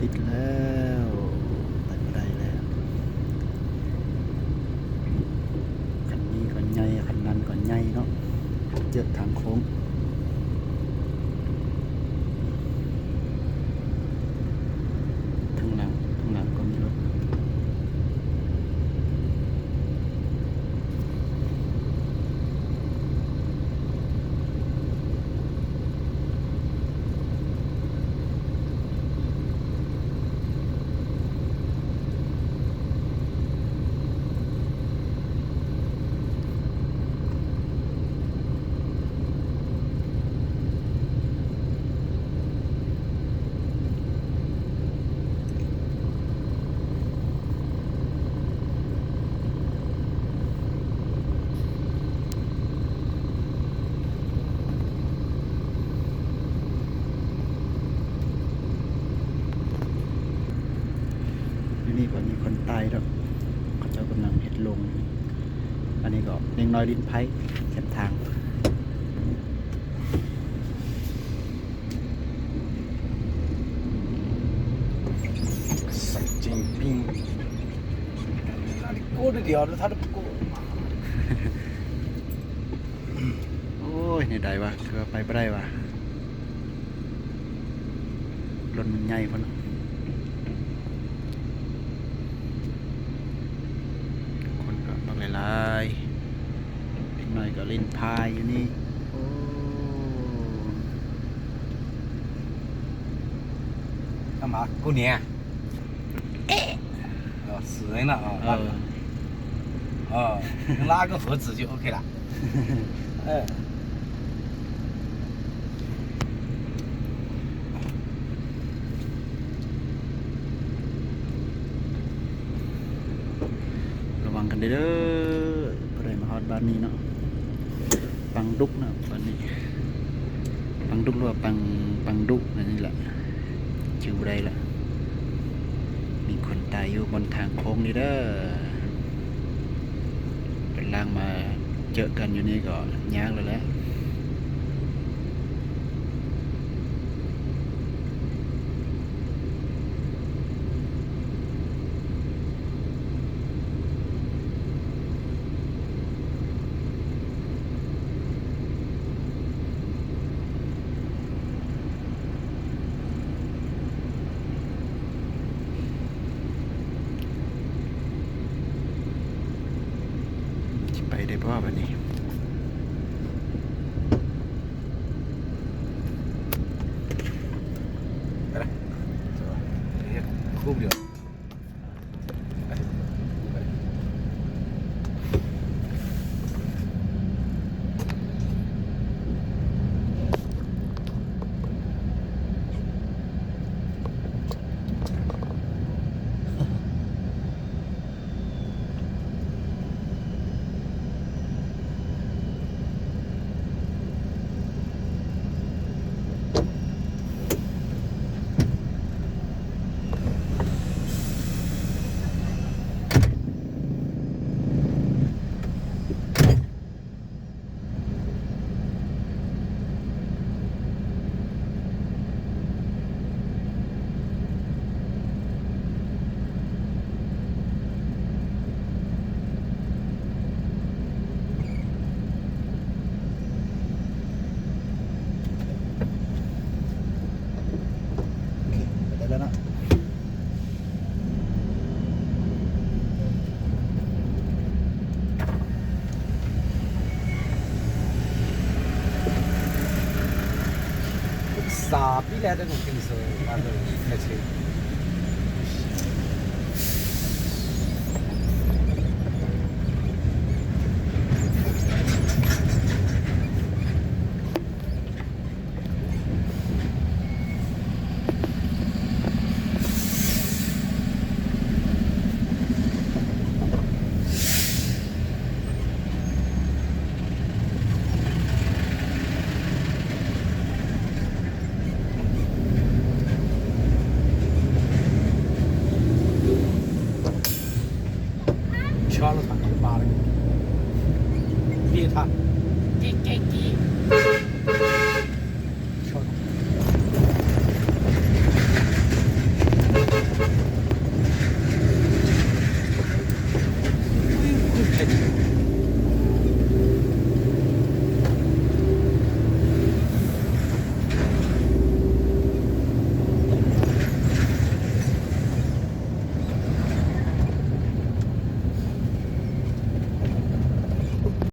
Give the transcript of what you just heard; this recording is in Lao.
ປິດແລ້ວ ໄປບໍ່ໄດ້ແລ້ວ. ຄັນນີ້ກໍໃຫຍ່ ຄັນນັ້ນກໍໃຫຍ່ເນາະ ເຈີທາງໂຄ້ງ. ທາງຫຼັງ ທາງຫຼັງກໍມີລົດ. ຢູ່ນີ້ກໍມີຄົນຕາຍແລ້ວ ເຂົາເຈົ້າກຳລັງເຮັດໂລງ. ອັນນີ້ກໍເດັກນ້ອຍຫຼິ້ນໄພ້ແຄມທາງ. ໂອ້ຍ ແນວໃດວະ ຄືວ່າໄປບໍ່ໄດ້ວະ ລົດມັນໃຫຍ່ພຸ້ນ. ຄົນກໍບັກຫຼາຍໆ ເດັກນ້ອຍກໍຫຼິ້ນພາຍຢູ່ນີ້. ໂອ້ 干嘛？过年？哦，死人了啊！เออ 哦，拉个盒子就OK了。 ເອີ ລະວັງກັນເດີ ຜູ້ໃດມາຮອດບ້ານນີ້ເນາະ ປັງດຸກເນາະ ບ້ານນີ້ ປັງດຸກ ຫຼືວ່າປັງ ປັງດຸ ອັນນີ້ແຫຼະ ຈື່ບໍ່ໄດ້ລະ. ມີຄົນຕາຍຢູ່ບົນທາງໂຄ້ງນີ້ເດີ ເປັນລ່າງມາເຈີກັນຢູ່ນີ້ກໍຍາກແລ້ວແຫຼະ. ຊິໄປໄດ້ບໍ່ບັດນີ້? ໄປໄດ້ແລ້ວເນາະ ສາມປີແລ້ວເດ້ ເປັນໂຊມາເລີຍແທ້ເຊີ.